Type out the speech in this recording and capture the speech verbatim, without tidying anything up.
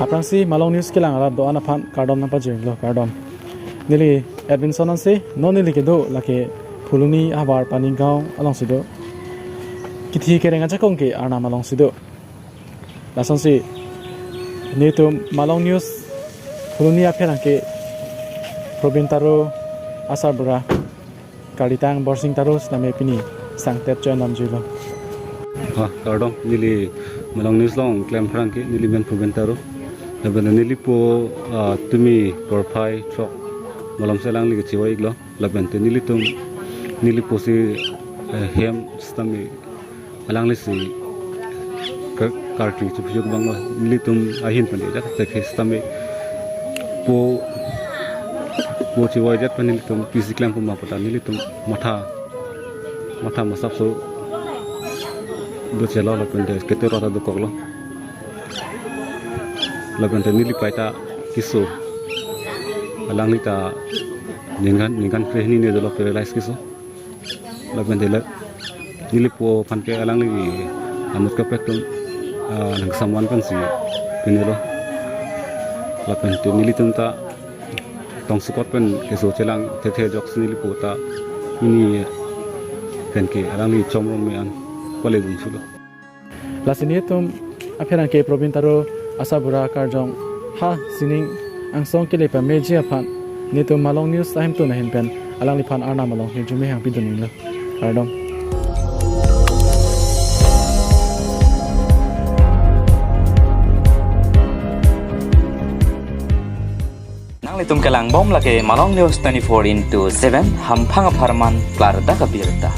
Aphrangsi Malong News kelang arat do-an aphan kardom nangpajirlo, kardom. Neli Edwinson Hanse, non neli kedo lake Phuloni ahavar Panigaon alongsi do. Kithi kereng ajakong ke Arnam alongsi do. Lasonsi nelitum Malong News Phuloni apherangke Probin Taro asarbura kalitang Borsing Taro sitame pini sangtet cho-en damjuilo. Ha, kardom, neli Malong News along klem apherangke, neli men Probin Taro. Lapen nelipo, ah, tumi porphai throk malomsi alangli kechevoi-iklo. Lapen te nelitum, nelipo si, eh, hem sitame alanglisi ke karkli chepajok abanglo, nelitum ahin pen ajat te ke sitame po, po chevoijet pen nelitum pisi klem puma puta nelitum matha, matha masapso dochelo lapen te kete rota dokoklo. Lapen te neli pai ta keso, alangli ta ningkan, ningkan krehini ne dolo, paralyze keso. Lapen te la nelipo aphan ke alangli anut kaprek atum, ah, nangsamvan pensi pinelo. Lapen te nelitum ta tongsekot pen keso chelang thethe ajoksi nelipo ta pini pen ke alangli chomrong me-an pale dun sulo. Lasi nelitum apherangke Probin Taro asarbura karjong ha sining angsong kele pameji aphan nelitum Malong News ahemtun ahin pen alangliphan Arnam along hirjume hangpidun-iklo. Kardom. Nanglitum kelangbom lake Malong News twenty-four into seven, hamphang apharman klardak abirta.